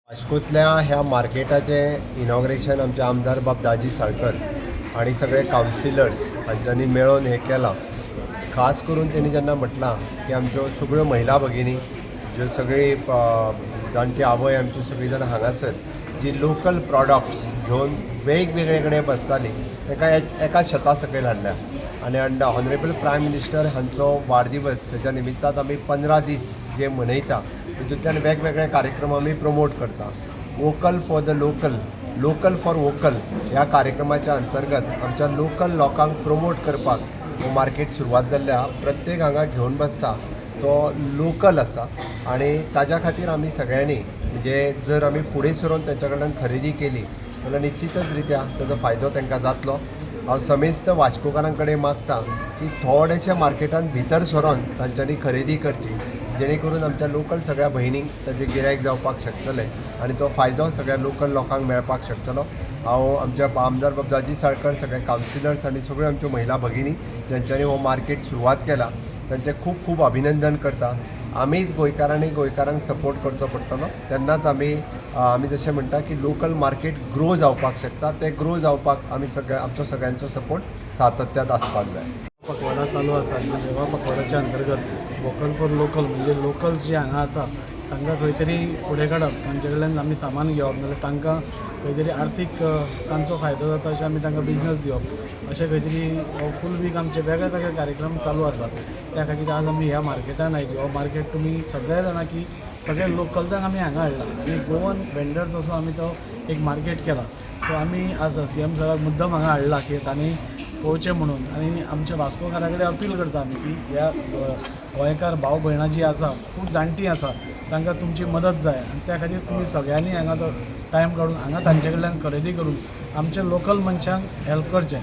वास्कोतल्या ह्या मार्केटाचें इनॉग्रेशन आमचे आमदार बाब दाजी साळकर आनी सगळे कावन्सिलर्स हांच्यांनी मेळोन हें केलां. खास करून तेणी जेन्ना म्हटलां की आमच्यो सगळ्यो महिला भगिनी, ज्यो सगळी जाणटी आवय, आमच्यो सगळीं जाणां हांगासर जी लोकल प्रॉडक्ट्स घेवन वेगवेगळे कडेन बसतालीं, तांकां एका शेता सकयल हाडल्या. आनी ऑनरेबल प्रायम मिनिस्टर हांचो वाडदिवस हेच्या निमित्तान आमी 15 दीस जे मनयता, तितूंतल्यान वेगवेगळे कार्यक्रम आमी प्रमोट करता. Vocal for the local, local for vocal ह्या कार्यक्रमाच्या अंतर्गत आमच्या लोकल लोकांक प्रमोट करपाक हो मार्केट सुरवात जाल्ल्या. प्रत्येक हांगा घेवन बसता तो लोकल आसा आनी ताज्या खातीर आमी सगळ्यांनी, म्हणजे जर आमी फुडें सरून तांच्या कडल्यान खरेदी केली जाल्यार निश्चितच रित्या ताजो फायदो तांकां जातलो. हांव समेस्त वास्कोकारां कडेन मागता की थोडेशे मार्केटान भितर सरोन तांच्यांनी खरेदी करची, जेणे करून आमच्या लोकल सगळ्या भयणींक ताजें गिरायक जावपाक शकतलें आनी तो फायदो सगळ्या लोकल लोकांक मेळपाक शकतलो. हांव आमच्या आमदार बाब दाजी साळकर, सगळे कावन्सिलर्स आनी सगळ्यो आमच्यो महिला भगिनी ज्यांच्यांनी हो मार्केट सुरवात केला, तांचें खूब खूब अभिनंदन करता. आमीच गोंयकारांनी गोंयकारांक सपोर्ट करचो पडटलो, तेन्नाच आमी आमी जशें म्हणटा की लोकल मार्केट ग्रो जावपाक शकता. ते ग्रो जावपाक आमी सगळे, आमचो सगळ्यांचो सपोर्ट सातत्यात आसपाक जाय. पखवाडा चालू आसा आनी सेवा पखवाडाच्या अंतर्गत वोकल फॉर लोकल, म्हणजे लोकल्स जे हांगा आसा तांकां खंय तरी फुडें काडप, तांचे कडल्यान आमी सामान घेवप, नाल्यार तांकां खंय तरी आर्थीक तांचो फायदो जाता अशें आमी तांकां बिजनस दिवप, अशें खंय तरी फूल वीक आमचे वेगळे वेगळे कार्यक्रम चालू आसात. त्या खातीर आज आमी ह्या मार्केटान आयली. हो मार्केट तुमी सगळे जाणा की सगळे लोकल्सांक आमी हांगा हाडला आनी गोवन वेंडर्स असो आमी तो एक मार्केट केला. सो आमी आज सीएम सराक मुद्दम हांगा हाडला की तांणी पळोवचें म्हणून. आनी आमच्या वास्कोकारा कडेन अपील करता आमी की ह्या गोंयकार भाव भयणां जीं आसा, खूब जाणटीं आसा, तांकां तुमची मदत जाय आनी त्या खातीर तुमी सगळ्यांनी हांगा तो टायम काडून हांगा तांचे कडल्यान खरेदी करून आमच्या लोकल मनशांक हेल्प करचें.